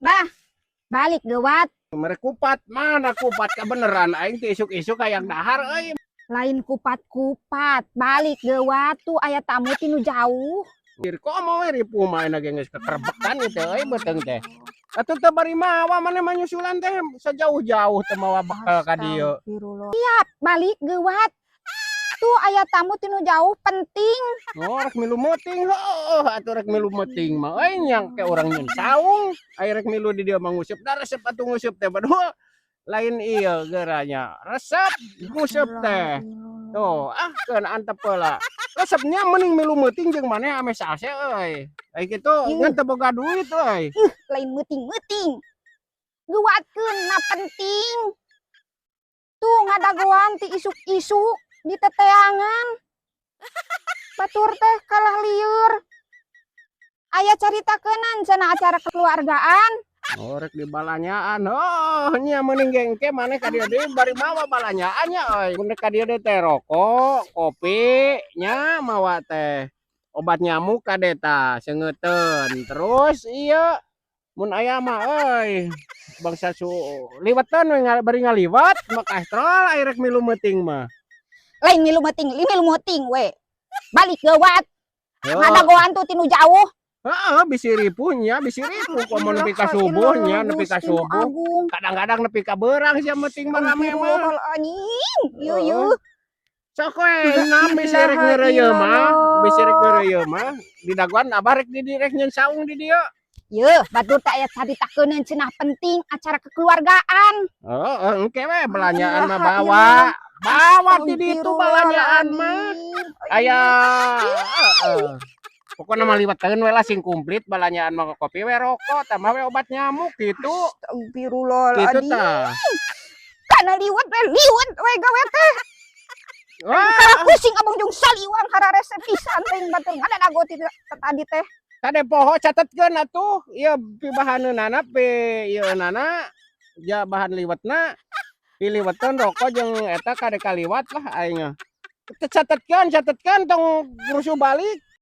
Bah, balik geuwat. Mere kupat, mana kupat kebeneran aing teh isuk-isuk hayang dahar euy. Lain kupat-kupat, balik geuwat, tuh aya tamu tinu jauh. Komo we ripuh mah ayeuna ge geus kekerbekan ieu euy beuteung teh. Atuh teu bari mawa maneh mah nyusulan teh sejauh-jauh teu mawa bekal ka dieu. Astagfirullah. Siap, balik geuwat. Tuh aya tamu tinu jauh penting. Oh, rek milu meuting heueuh atuh rek milu meuting mah euy nya ke urang nyeun saung. Aya rek milu di dieu mah nguseup da resep atuh nguseup teh baduh. Lain ieu geuranya, resep nguseup teh. Tuh, ah keun antep heula. Resepnya mending milu meuting jeung maneh ame salse euy. Ai kitu ngan teu boga duit euy. Lain meuting-meuting. Geuwatkeun na penting. Tuh ngadagoan ti isuk-isuk di teteangan. Batur teh kalah lieur. Aya caritakeunnan cenah acara kekeluargaan. Oh, rek dibalanyaan. Oh, nya mending ge engke maneh ka dieu deui bari mawa balanyaan nya euy. Mun rek ka dieu deui teh rokok, kopi, nya mawa teh obat nyamuk kade tah seungeuteun. Terus ieu mun aya mah euy bangsa su liwetan we bari ngaliwat mah kastrol aya rek milu meuting mah. Lain milu meuting, milu meuting we. Balik geuwat. Heuh. Ngadagoan tuh tinu jauh. Heeh, bisi ripuh nya, bisi ripuh komo nepi ka subuh nya, nepi ka subuh. Kadang-kadang nepi ka beurang sia meuting mah rame mah. Anjing. Yeuh yeuh. Sok we nam bisi rek ngeureuyeuh mah, bisi rek ngeureuyeuh mah didagoan abah rek di rek nyeun saung di dieu. Yeuh, batur teh aya caritakeun cenah penting acara kekeluargaan. Heeh, engke we belanjaan mah bawa. Bawa ti ditu balanjaan mah. Aya heeh. Pokokna mah liweteun we lah sing komplit balanjaan mah kopi we rokok tambah we obat nyamuk gitu. Astagfirullahaladzim. Gitu tah. Kana liwet we liwet we gawe teh. Wah, Kalah pusing abang jeung saliwang hararese pisan teh batur ngadadago ti tadi teh. Kade poho catetkeun atuh ieu pibahaneunana pi ieunana ja bahan liwetna piliweteun rokok jeung eta kade kaliwat lah aing mah. Catetkeun catetkeun tong rusuh balik.